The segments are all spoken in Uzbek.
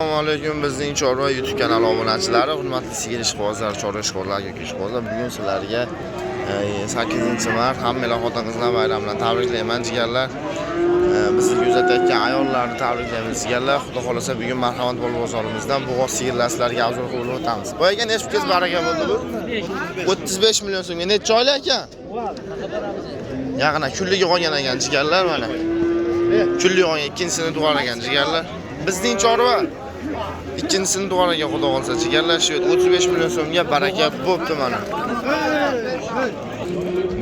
Assalomu alaykum bizning Chorva YouTube kanali obunachilari, hurmatli sigir ishqibozlar, chorva ishqibozlar, yoki ishqibozlar. Bugun sizlarga 8-mart hammalar xotin-qizlar bayrami bilan tabriklayman, jigarlar. Bizni kuzatayotgan ayollarni tabriklaymiz, jigarlar. Xudo xolasa bugun Marhamat mol bozorimizdan bo'g'oz sigirlar sizlarga afzal qilib o'tamiz. Bu aka necha pulga baraka bo'ldi bu? 35 million so'mga. Necha oylik ekan? Yaqin kunligi qolgan ekan, jigarlar mana. Kunligi qolgan, ikkinchisini tug'ar ekan, jigarlar. Bizning chorva ikkinchisini tug'ar ekan, xudo xolasa, jigarlar. Shu 35 million so'mga baraka bo'pti mana.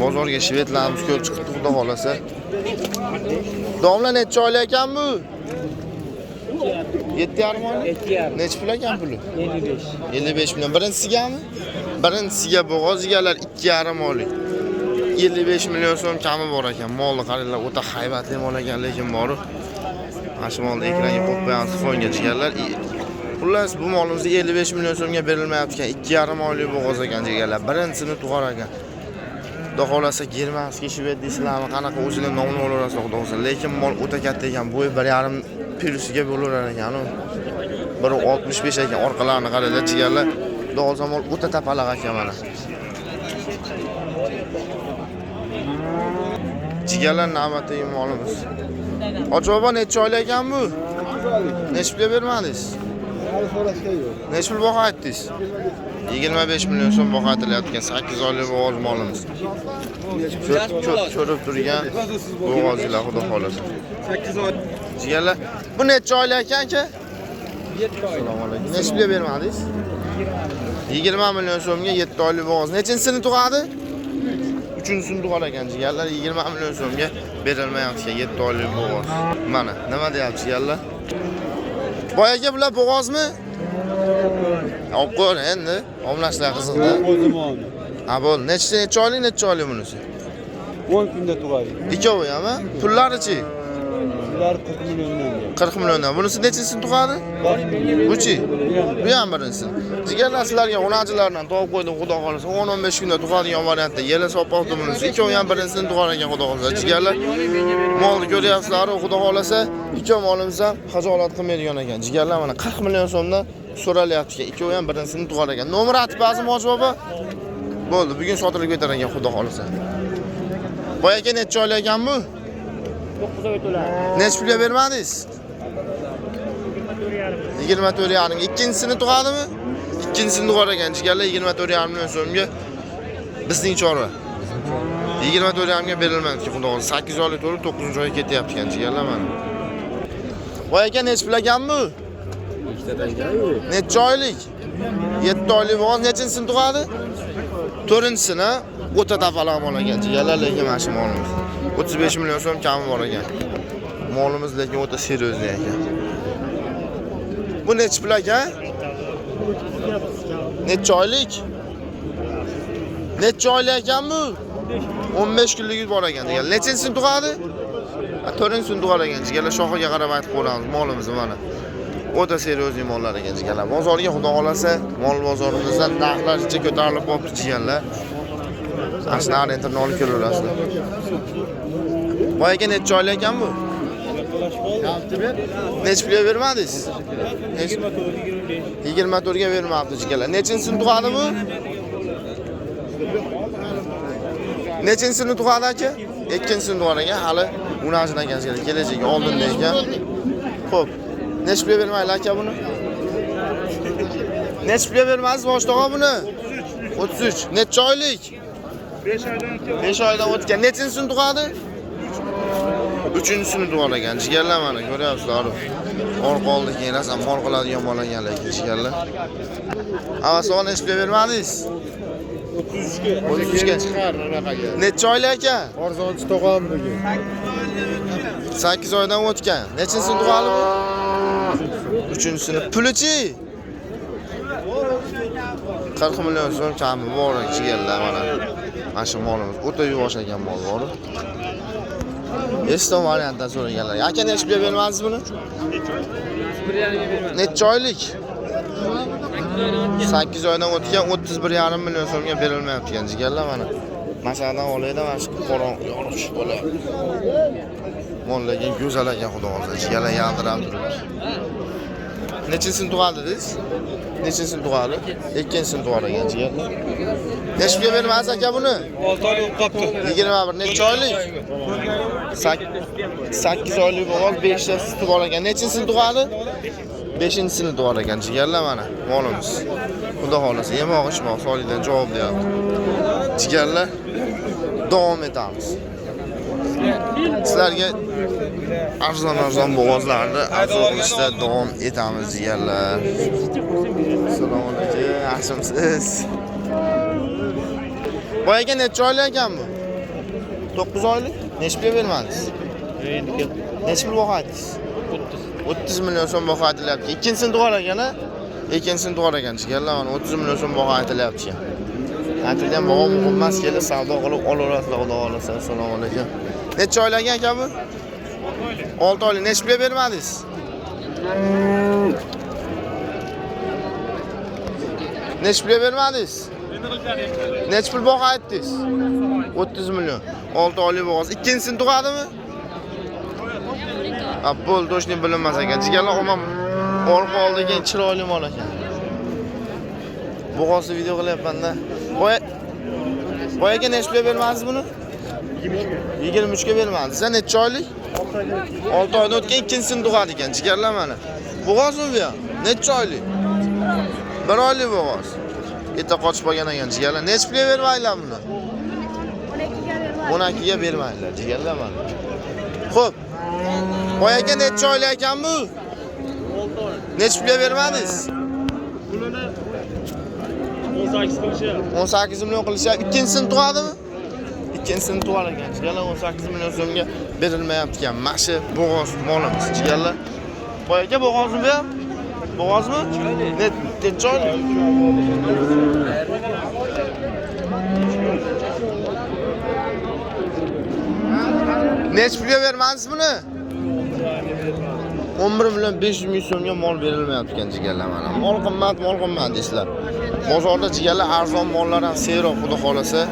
Bozorga shvedlarimiz ko'p chiqibdi, xudo xolasa. Domla necha oylik ekan bu? 7,5 oylik? 7,5. Necha pul ekan puli? 55. 55 million. Birinchisigami? Birinchisiga bo'g'oz, jigarlar, 2,5 oylik. 55 million so'm kami bor ekan. Molni qaranglar, o'ta haybatli mol ekan, lekin boru. Mana shu molni ekranga qo'yib qo'yamiz fonga, jigarlar. Xullas, bu molimiz 55 million so'mga berilmayapti ekan. 2,5 oylik bo'g'oz ekan, jigarlar. Birinchisini tug'ar ekan. Xudo xolasa germanskiy shved deysizlarmi, qanaqa o'zini nomini olaverasizlar, xudo xolasa. Lekin mol o'ta katta ekan, bo'yi 1,5 plusiga bo'laverar ekan u. 1.65 ekan, orqalarini qaranglar, jigarlar. Xudo xolasa mol o'ta tapalaq ekan mana. Jigarlar, navbatdagi molimiz. Hoji bobo necha oylik ekan bu? Necha pulga bermadingiz? Necha pul baho aytdingiz? 25 million so'm baho aytilyapti ekan. 8 oylik bo'g'oz molimiz. Ko'rib turgan bo'g'ozlar, xudo xolasa. 8 oy. Jigarlar, bu necha oylik ekan aka? 7 oy. Assalomu alaykum. Necha pulga bermadingiz? 20 million so'mga 7 oylik bo'g'oz. Nechinchisini tug'adi? Uchinchisini tug'ar ekan, jigarlar. 20 million so'mga berilmayapti ekan 7 oylik bo'g'oz. Mana, nima deyapti, jigarlar? Boy aka, bular bo'g'ozmi? Olib qo'y endi. Omlashlar qiziqda. O'zim oldim. Ha, bo'ldi. Necha oylik, necha oylik bunisi? 10 kunda tug'adi. Ikkovi hammi? Pullari-chi? Ular 40 milliondan. 40 milliondan. Bunisi nechinchisini tug'adi? Buchi? Bu ham birinchisi. Jigarlar, sizlarga o'nachilardan topib qo'ydim, xudo xolasa. 10-15 kunda tug'adigan variantda yela sopmoqdi bunisi. Ikkovi ham birinchisini tug'ar ekan, xudo xolasa. Jigarlar, molni ko'ryapsizlar, xudo xolasa, ikkov molimiz ham xijolat qilmaydigan ekan. Jigarlar, mana 40 million so'mdan so'ralyapti ekan. Ikkovi ham birinchisini tug'ar ekan. Nomer aytib ba'zim, Hoji bobo. Bo'ldi, bugun sotilib ketar ekan, xudo xolasa. Boy aka necha oylik ekan bu? 9 oy to'ladi. Necha pulga bermadingiz? 24,5. Ikkinchisini tug'adimi? Ikkinchisini tug'ar ekan, jigarlar, 24,5 million so'mga bizning chorva. 24,5 ga berilmaydi, xudo xolasa. 8 oylik to'lib 9-oyga ketyapti ekan, jigarlar mana. Voy aka, necha pul ekan bu? Necha oylik? 7 oylik bo'g'oz, nechinchisini tug'adi? 4-chisini. O'ta tafaloq mol ekan, jigarlar, lekin mana shu molimiz. 35 million so'm kami bor ekan. Molimiz lekin o'ta seryozni ekan. Bu necha pul ekan? Necha oylik? Necha oylik ekan bu? 15 kunligi bor ekan degan. Nechinchisini tug'adi? 4-chisini tug'ar ekan, jigarlar. Shoxiga qarab aytib qo'yamiz molimizni mana. O'ta seryozni mollar ekan, jigarlar. Bozorga xudo xolasa mol bozorimizda narxlar icha ko'tarilib qolibdi, jigarlar. Ana shuni orientirni olib kelaverasizlar. Boy aka necha oylik ekan bu? Necha pulga bermadingiz? 24 ga bermabdi, jigarlar. Nechinchisini tug'adi bu? Nechinchisini tug'adi aka? Ikkinchisini tug'ar ekan, hali unasidan ekan, kelajagi oldinda ekan. Xo'p, necha pulga bermayli aka buni? Necha pulga bermadingiz bosh tog'a buni? 33. Necha oylik? 5 oydan o'tgan. Nechinchisini tug'adi? Uchinchisini tug'ar ekan, jigarlar, mana ko'ryapsizlar. Orqa oldi keyin rosa mol qiladigan mol ekan lekin, jigarlar. Avasog'a necha pulga bermadingiz? 33 ga. 33 ga. Chiqar anaqaga. Necha oylik ekan? Arzonchi tog'am bugun. 8 oydan o'tgan. Nechinchisini tug'adi bu? Uchinchisini. Pulichi? 40 million so'm kami bor, jigarlar mana. Mana shu molimiz o'ta yuvosh ekan mol bor. Eston variantdan so'raganlar. Aka necha pulga bermadingiz buni? Necha oylik? 8 oydan o'tgan 31,5 million so'mga berilmayapti ekan, jigarlar mana. Masalan olayda mana shu qorong yorug' tushib qolyapti. Mol lekin go'zal ekan, xudo xolasa. Jigarlar yaltirab turibdi. Nechinchisini tug'adi dedingiz? Nechinchisini tug'adi? Ikkinchisini tug'ar ekan jigarlar. Necha pulga bermadingiz aka buni? 6 oylik qopti. 21 necha oylik? 8 oylik bo'g'oz, 5 ta suti bor ekan. Nechinchisini tug'adi? 5-chisini tug'ar ekan jigarlar mana molimiz. Xudo xolasa yemoq ichmoq solidan javob deyapti. Jigarlar davom etamiz. Sizlarga arzon-arzon bo'g'ozlarni arzon qilishda davom etamiz jigarlar. Assalomu alaykum, yaxshimisiz? Boy aka necha oylik ekan bu? 9 oylik. Necha pulga bermadingiz? Necha pul baho aytdingiz? 30 million so'm baho aytilyapti. Ikkinchisini tug'ar ekan, a? Ikkinchisini tug'ar ekan jigarlar, mana 30 million so'm baho aytilyapti. Aytilgan baho muhim emas, kelib savdo qilib olaverasizlar, xudo xolasa. Assalomu alaykum. Necha oylik aka bu? 6 oylik. Necha pulga bermadingiz? Necha pulga bermadingiz? Necha pul baho aytdingiz? 30 million. 6 oylik bo'g'oz. Ikkinchisini tug'adimi? Ha, bo'ldi, to'shni bilinmas ekan. Jigarlar omon orqa oldiga chiroyli mol ekan. Bo'g'ozni video qilyapman-da. Boya aka necha pulga bermadingiz buni? 23 ga bermadingiz. Sen necha oylik? 6 oydan o'tgan ikkinchisini tug'adi ekan. Jigarlar mana. Bo'g'ozmi bu ham? Necha oylik? 1 oylik bo'g'oz. Eta qochib qolgan ekan jigarlar. Necha pulga bermanglar buni? 12 ga bermanglar jigarlar mana. Xo'p. Boy aka necha oylik ekan bu? Necha pulga bermadingiz? Pulini 18 qilishyapti. 18 million qilishyapti. Ikkinchisini tug'adimi? Ikkinchisini tug'ar ekan. Jigarlar 18 million so'mga berilmayapti ekan. Mana shu bo'g'oz molimiz jigarlar. Boy aka bo'g'ozmi bu ham? Bo'g'ozmi? Necha oylik? Necha pulga bermadingiz buni? 11 million 500 ming so'mga mol berilmayapti ekan jigarlar mana. Mol qimmat, mol qimmat deysizlar. Bozorda jigarlar arzon mollar ham seroq, xudo xolasa.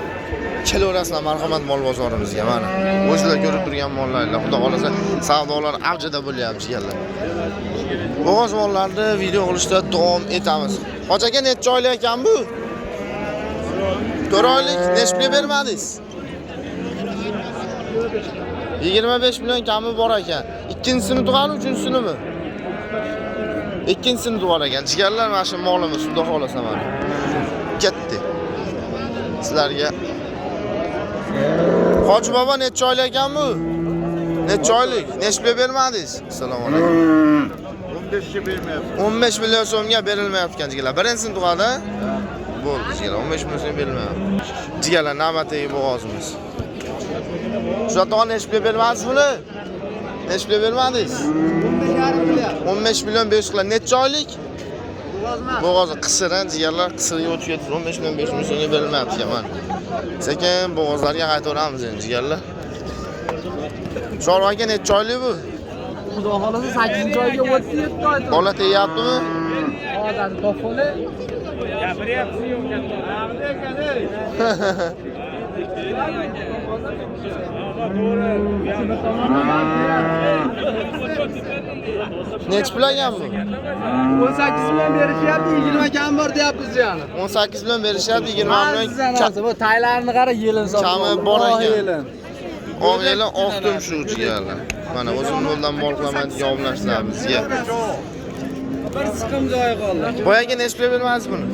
Kelaverasizlar marhamat mol bozorimizga mana. O'zingizlar ko'rib turgan mollarlar, xudo xolasa savdolar avjida bo'lyapti jigarlar. Bo'g'oz mollarni video qilishda davom etamiz. Hoji aka necha oylik ekan bu? 4 oylik. Necha pulga bermadingiz? 25 million kami bor ekan. Ikkinchisini tug'adi, uchinchisinimi? Ikkinchisini tug'ar ekan. Jigarlar mana shu molimiz, xudo xolasa mana. Ketdi. Sizlarga Hoji bobo necha oylik ekan bu? Necha oylik? Necha pulga bermadingiz? Assalomu alaykum. 15 ga bermayapti. 15 million so'mga berilmayapti ekan jigarlar. Birinchisini tug'adi? Bo'ldi jigarlar, 15 million so'm berilmayapti. Jigarlar navbatdagi bo'g'ozimiz. Shuratog'a necha pulga bermadingiz buni? Necha pulga bermadingiz? 15 million 500 qiladi. Necha oylik? Bo'g'ozi qisir, ha, jigarlar qisirga o'tib ketdi. 15 million 500 ming so'mga berilmayapti ekan mana. Sekin bo'g'ozlarga qaytaveramiz endi jigarlar. Shorov aka necha oylik bu? Xudo xolasa 8-oyga 37 oy. Bola tegyaptimi? Hozir topoli. Necha pul ekan bu? 18 million berishyapti, 20 kam bor deyapmiz yani. 18 million berishyapti, 20 million Bu taylarini qara, yelin sotib. Kami bor ekan. Yelin. Oq yelin, oq tumshuq jigarlar. Mana o'zim qo'ldan mol qilaman degan obunachilar bizga. Bir siqim joyi qoldi. Boy aka necha pulga bermadingiz buni?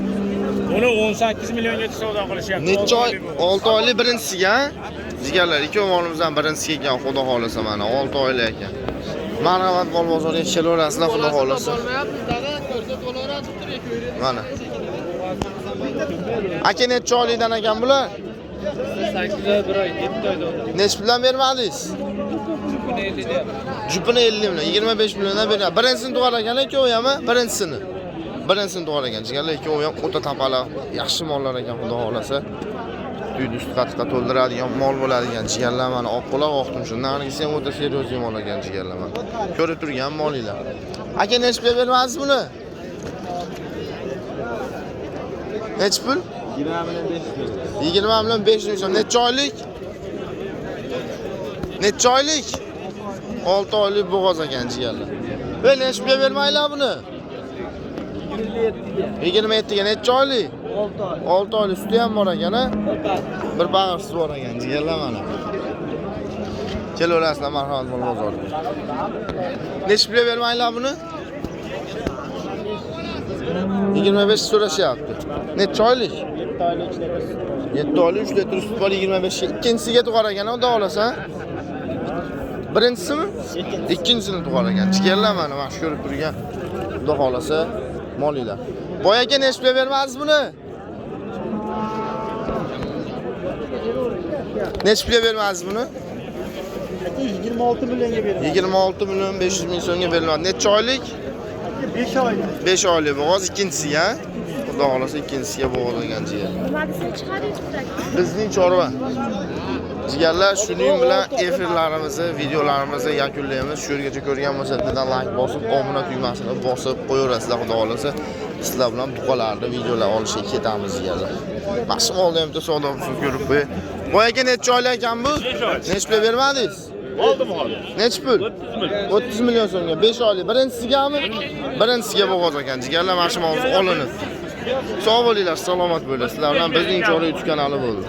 Buni 18 millionga savdo qilishyapti. Necha oy? 6 oylik birinchisiga, jigarlar, ikki molimizdan birinchisiga ekan, xudo xolasa mana 6 oylik ekan. Marhamat mol bozoriga kelaverasizlar, xudo xolasa. Mana. Aka necha oylikdan ekan bular? 8 oy, 1 oy, 7 oyda. Necha puldan bermadingiz? Jupini 50 million, 25 milliondan beradi. Birinchisini tug'ar ekan, ikkovi ham, birinchisini. Birinchisini tug'ar ekan. Jigarlar ikkovi ham o'ta tapala, yaxshi mollar ekan, xudo xolasa. Tuyni usti qatiqqa to'ldiradigan mol bo'ladigan jigarlar mana oq quloq, oq tumshuq. Nargisi ham o'ta seryoz mol ekan jigarlar mana. Ko'rib turgan molinglar. Aka necha pulga bermadingiz buni? Necha pul? 20 million 500 ming. 20 million 500 ming so'm. Necha oylik? Necha oylik? 6 oylik bo'g'oz ekan jigarlar. Voy, necha pulga bermanglar buni? 27 ga necha oylik? 6 oy. 6 oylik suti ham bor ekan, a? Bir bag'ir suti bor ekan, jigarlar mana. Kelaverasizlar marhamat mol bozoriga. Necha pulga bermanglar buni? 25 so'rashyapti. Necha oylik? 7 oylik 3 litr sut. 7 oylik 3 litr sut bor 25 ga. Ikkinchisiga tug'ar ekan, xudo xohlasa. Birinchisimi? Ikkinchisini tug'ar ekan. Jigarlar mana shu ko'rib turgan. Xudo xohlasa molinglar. Boy aka necha pulga bermadingiz buni? Necha pulga bermadingiz buni? 26 millionga beraman. 26 million 500 ming so'mga beriladi. Necha oylik? 5 oylik. 5 oylik bo'g'oz ikkinchisiga. Xudo xohlasa ikkinchisiga bo'g'oz ekan jigarlar. Nimasini chiqaringiz? Bizning chorva. Jigarlar, shuning bilan efirlarimizni, videolarimizni yakunlaymiz. Shu yergacha ko'rgan bo'lsa, bittadan like bosib, obuna tugmasini bosib qo'yaverasizlar, xudo xohlasa. Sizlar bilan buqalarni videolar olishga ketamiz jigarlar. Mana shu molni ham bitta savdo qilib ko'rib qo'y. Boy aka necha oylik ekan bu? Necha pul bermadingiz? Oldim hozir. Necha pul? 30 million. 30 million so'mga 5 oylik. Birinchisigami? Birinchisiga bo'g'oz ekan. Jigarlar, mana shu molimiz olinib. Sog' bo'linglar, salomat bo'linglar. Sizlar bilan bizning Chorva YouTube kanali bo'ldi.